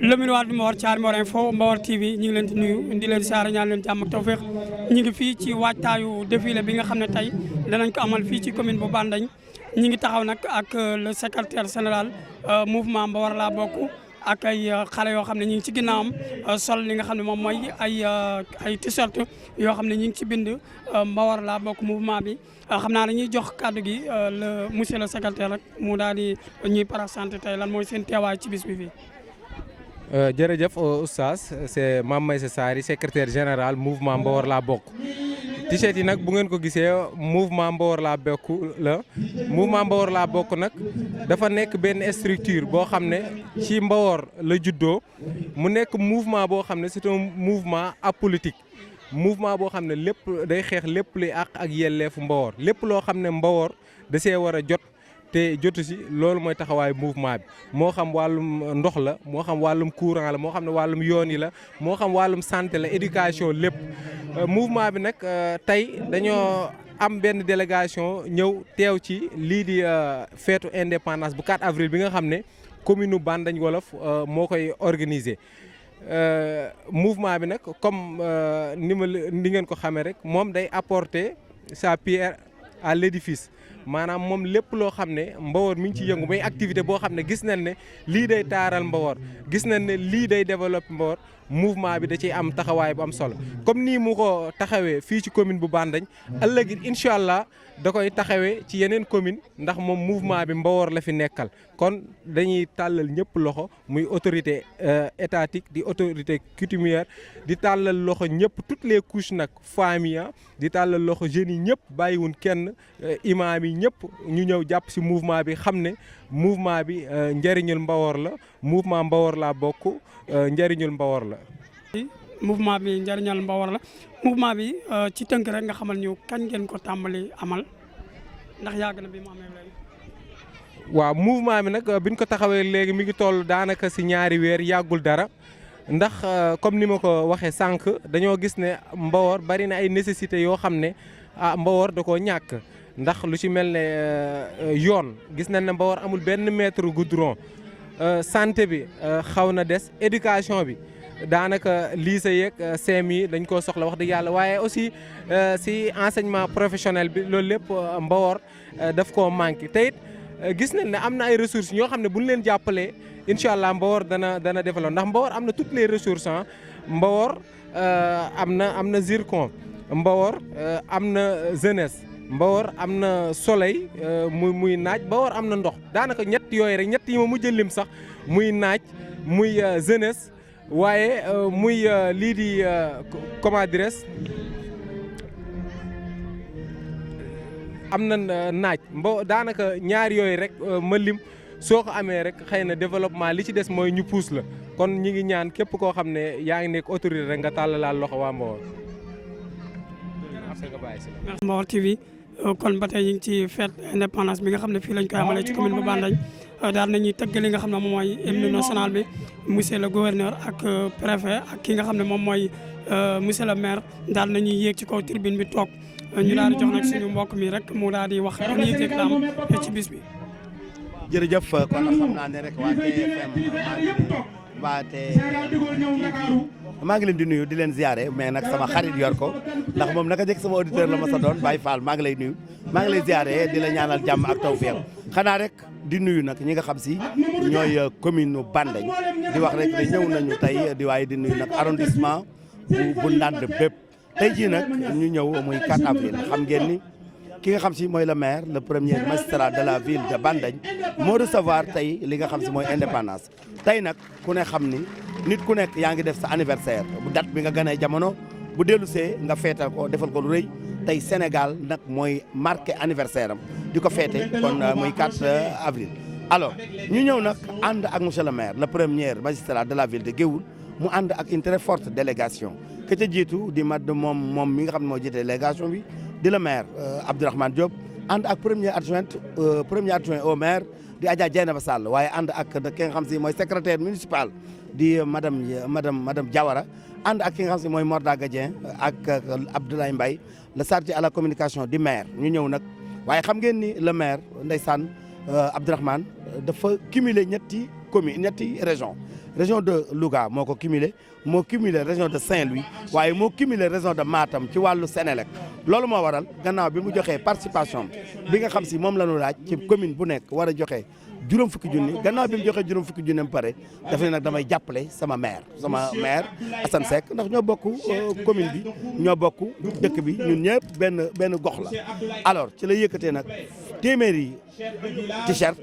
Lamine Wade Mbawar Thiar Mbawar Info Mbawar TV ñu ngi leen di nuyu di leen saara ñaan leen jàmm ak tawfeex ñu ngi fii ci waajtaayu défilé bi nga xam ne tey danañ ko amal fii ci commune bu Bandagne ñu ngi taxaw nag ak le secrétaire général mouvement Mbawar laa bokk ak ay xale yoo xam ne ñu ngi ci ginnaawam sol li nga xam ne moom mooy ay t-shirt yoo xam ne ñu ngi ci bind Mbawar laa bokk mouvement bi xam naa dañuy jox kàddu gi le monsieur le secrétaire rek mu daal di ñuy présenté tey lan mooy seen teewaay ci bis bi fii. jërëjëf oustaz c'est Mame Maïssa Sary secrétaire général mouvement Mbawar laa bokk t-shirt yi nag bu ngeen ko gisee mouvement Mbawar laa bokk la mouvement Mbawar laa bokk nag dafa nekk benn structure boo xam ne ci Mbawar la juddoo mu nekk mouvement boo xam ne c'est un mouvement apolitique mouvement boo xam ne lépp day xeex lépp luy àq ak yelleefu Mbawar lépp loo xam ne Mbawar da see war a jot te jotu si loolu mooy taxawaayu mouvement bi moo xam wàllum ndox la moo xam wàllum courant la moo xam ne wàllum yoon yi la moo xam wàllum santé la éducation lépp mouvement bi nag tey dañoo am benn délégation ñëw teew ci lii di feetu indépendance bu 4 avril bi nga xam ne commune Bandagne Wolof moo koy organiser mouvement bi nag comme ni ngeen ko xamee rek moom day apporter sa pierre à l'édifice maanaam moom lépp loo xam ne Mbawar mi ngi ci yëngu muy activité boo xam ne gis nañ ne lii day taaral Mbawar gis nañ ne lii day développer Mbawar mouvement bi da ciy am taxawaay bu am solo comme nii mu ko taxawee fii ci commune bu Bandagne ëllëg it incha allah da koy taxawee ci yeneen commune ndax moom mouvement bi Mbawar la fi nekkal kon dañuy tàllal ñëpp loxo muy autorité étatique di autorité coutumière di tàllal loxo ñëpp toutes les couches nag famille di tàllal loxo jeunes yi ñëpp bàyyiwun kenn imam yi ñëpp ñu ñëw jàpp si mouvement bi xam ne mouvement bi njëriñul Mbawar la mouvement Mbawar laa bokk njëriñul Mbawar la. mouvement bi njëriñal Mbawar la mouvement bi ci tënk rek nga xamal ñu kañ ngeen ko tàmbali amal ndax yàgg na bi mu amee léegi. waaw mouvement bi nag biñ ko taxawee léegi mi ngi toll daanaka si ñaari weer yàggul dara ndax comme ni ma ko waxee sànq dañoo gis ne Mbawar bari na ay nécessités yoo xam ne Mbawar da koo ñàkk ndax lu ci mel ne yoon gis nañ ne Mbawar amul benn mètre goudron santé bi xaw na des éducation bi. daanaka lycée yeeg CM yi dañ koo soxla wax dëgg yàlla waaye aussi si enseignement professionnel bi loolu lépp Mbawar daf koo manqué te it gis nañ ne am na ay ressources ñoo xam ne bu ñu leen jàppalee incha allah Mbawar dana développé ndax Mbawar am na toutes les ressources Mbawar am na zircon Mbawar am na jeunesse Mbawar am na soleil muy naaj Mbawar am na ndox daanaka ñett yooyu rek ñett yi ma mujj lim sax muy naaj muy jeunesse. waaye muy lii di comment dirais am na naaj daanaka ñaar yooyu rek ma lim soo ko amee rek xëy na développement li ci des mooy ñu puus la kon ñi ngi ñaan képp koo xam ne yaa ngi nekk autorité rek nga tàllalaal loxo waa Mbawar. Mbawar TV kon ba tey ñu ngi ci fête indépendance bi nga xam ne fii lañ koy amalee ci commune bu Bandagne daal nañuy tëgg li nga xam ne moom mooy hymne national bi monsieur le gouverneur ak préfet ak ki nga xam ne moom mooy monsieur le maire daal nañuy yéeg ci kaw tribune bi toog ñu daal di jox nag suñu mbokk mi rek mu daal di wax ban yëg-yëg la am ci bis bi. jërëjëf kon xam naa ne rek waa TFM maa ngi leen di nuyu di leen ziare mais nag sama xarit yor ko ndax moom naka jëkk sama auditeur la ma sa doon Baye Fall maa ngi lay nuyu maa ngi lay ziare di la ñaanal jàmm ak tawfeex xanaa rek di nuyu nag ñi nga xam si ñooy commune Bandagne di wax rek ne ñëw nañu tey di waaye di nuyu nag arrondissement bu Ndande bépp tey jii nag ñu ñëw muy 4 avril xam ngeen ni ki nga xam si mooy le maire le premier magistrat de la ville de Bandagne moo recevoir tey li nga xam si mooy indépendance tey nag ku ne xam ni nit ku nekk yaa ngi def sa anniversaire bu date bi nga ganee jamono bu dellu see nga feetal ko defal ko lu rëy tey Sénégal nag mooy marqué anniversaire am di ko feete kon muy 4 avril. alors ñu ñëw nag ànd ak monsieur le maire le premier magistrat de la ville de Géoul mu ànd ak une très forte délégation que ca jiitu di moom mi nga xam ne moo jiite délégation bi di le maire Abdourahmane Diop ànd ak premier adjoint au maire di Adja Dieynaba Sall waaye ànd ak ki nga xam si mooy secrétaire municipal di madame Diawara ànd ak ki nga xam si mooy Morda Gadien ak Abdoulaye Mbaye le chargé à la communication di maire ñu ñëw nag waaye xam ngeen ni le maire ndeysaan Abdourahmane dafa cumuler ñetti commune ñetti région de Louga moo ko cumulé région de Saint-Louis waaye moo cumulé région de Matam ci wàllu Sénélec loolu moo waral gannaaw bi mu joxee participation bi nga xam si moom la ñu laaj ci commune bu nekk war a joxe juróom fukki junni gannaaw bi mu joxee juróom fukki junni ba pare daf ne nag damay jàppale sama maire Assane Seck ndax ñoo bokk commune bi ñoo bokk dëkk bi ñun ñëpp benn gox la alors ci la yëkkatee nag téeméeri t-shirt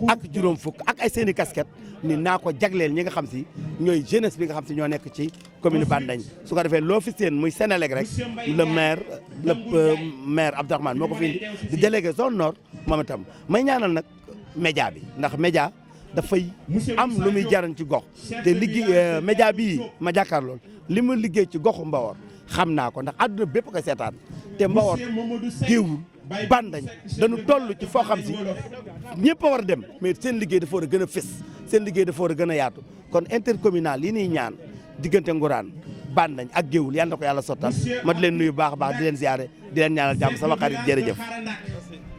ak juróom fukk ak ay seeni casquette ni naa ko jagleel ñi nga xam si ñooy jeunesse bi nga xam si ñoo nekk ci commune Bandagne su ko defee loo fi seen muy Sénélec rek le maire Abdourahmane moo ko fi indi di délégué zone nord moom itam may ñaanal nag média bi ndax média dafay am lu muy jaran ci gox te liggéey média bii ma jàkkaarlool li mu liggéey ci goxu Mbawor xam naa ko ndax àdduna bépp koy seetaan te Mbawor géewul Bandagne dañu toll ci foo xam si ñëpp a war a dem mais seen liggéey dafa war a gën a fës seen liggéey dafa war a gën a yaatu kon intercommunal yi ñuy ñaan diggante Ngourane Bandagne ak géewul yal na ko yàlla sottal ma di leen nuyu baax a baax di leen ziare di leen ñaanal jàmm sama xarit jërëjëf